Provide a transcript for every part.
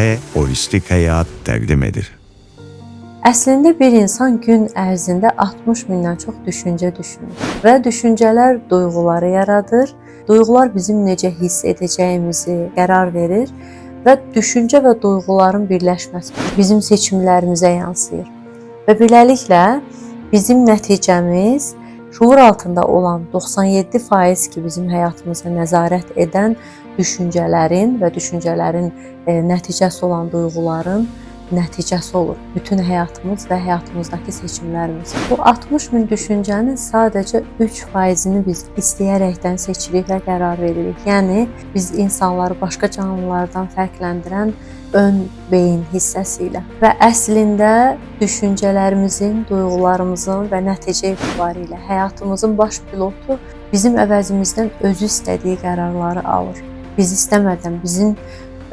TT Holistik Həyat təqdim edir. Əslində bir insan gün ərzində 60 mindən çox düşüncə düşünür və düşüncələr duyğuları yaradır. Duyğular bizim necə hiss edəcəyimizi qərar verir və düşüncə və duyğuların birləşməsi bizim seçimlərimizə yansıyır. Və beləliklə bizim nəticəmiz şuur altında olan 97% ki bizim həyatımıza nəzarət edən düşüncələrin və düşüncələrin nəticəsi olan duyğuların nəticəsi olur. Bütün həyatımız və həyatımızdakı seçimlərimiz. Bu 60 min düşüncənin sadəcə 3%-ni biz istəyərəkdən seçirik və qərar veririk. Yəni biz insanları başqa canlılardan fərqləndirən ön beyin hissəsi ilə və əslində düşüncələrimizin, duyğularımızın və nəticə etibarilə həyatımızın baş pilotu bizim əvəzimizdən özü istədiyi qərarları alır. Biz istəmədən bizim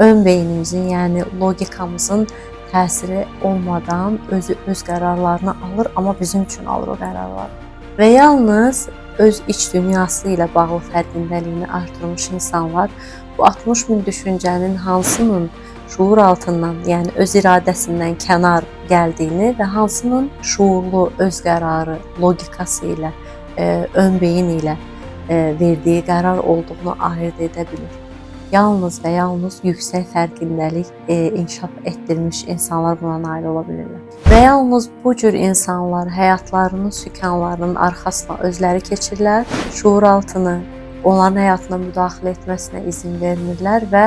ön beynimizin, yəni logikamızın təsiri olmadan özü öz qərarlarını alır, amma bizim üçün alır o qərarları. Və yalnız öz iç dünyası ilə bağlı fərqindəliyini artırmış insanlar bu 60 min düşüncənin hansının şuur altından, yəni öz iradəsindən kənar gəldiyini və hansının şuurlu öz qərarı, logikası ilə, ön beyin ilə verdiyi qərar olduğunu ayırd edə bilir. Yalnız və yalnız yüksək fərqindəlik inkişaf etdirmiş insanlar buna nail ola bilirlər. Və yalnız bu cür insanlar həyatlarının sükanlarının arxasına özləri keçirlər, şuur altını onların həyatına müdaxilə etməsinə izin vermirlər və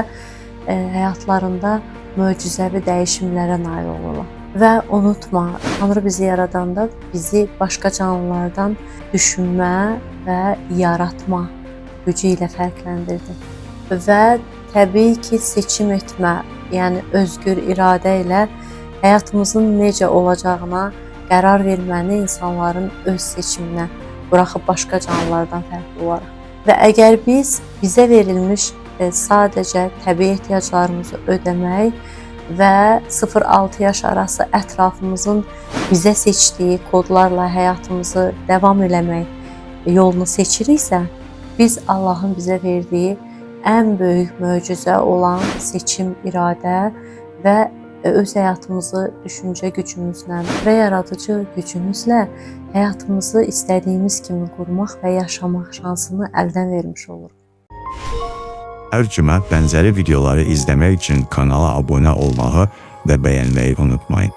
həyatlarında möcüzəvi dəyişimlərə nail olurlar. Və unutma, Tanrı bizi yaradanda bizi başqa canlılardan düşünmə və yaratma gücü ilə fərqləndirdi. Və təbii ki, seçim etmə, yəni özgür iradə ilə həyatımızın necə olacağına qərar verməni insanların öz seçiminə buraxıb başqa canlılardan fərqli olaraq. Və əgər biz bizə verilmiş sadəcə təbii ehtiyaclarımızı ödəmək və 0-6 yaş arası ətrafımızın bizə seçdiyi kodlarla həyatımızı davam eləmək yolunu seçiriksə, biz Allahın bizə verdiyi ən böyük möcüzə olan seçim, iradə və öz həyatımızı düşüncə gücümüzlə və yaradıcı gücümüzlə həyatımızı istədiyimiz kimi qurmaq və yaşamaq şansını əldən vermiş oluruq. Hər cümə bənzəri videoları izləmək üçün kanala abunə olmağı və bəyənməyi unutmayın.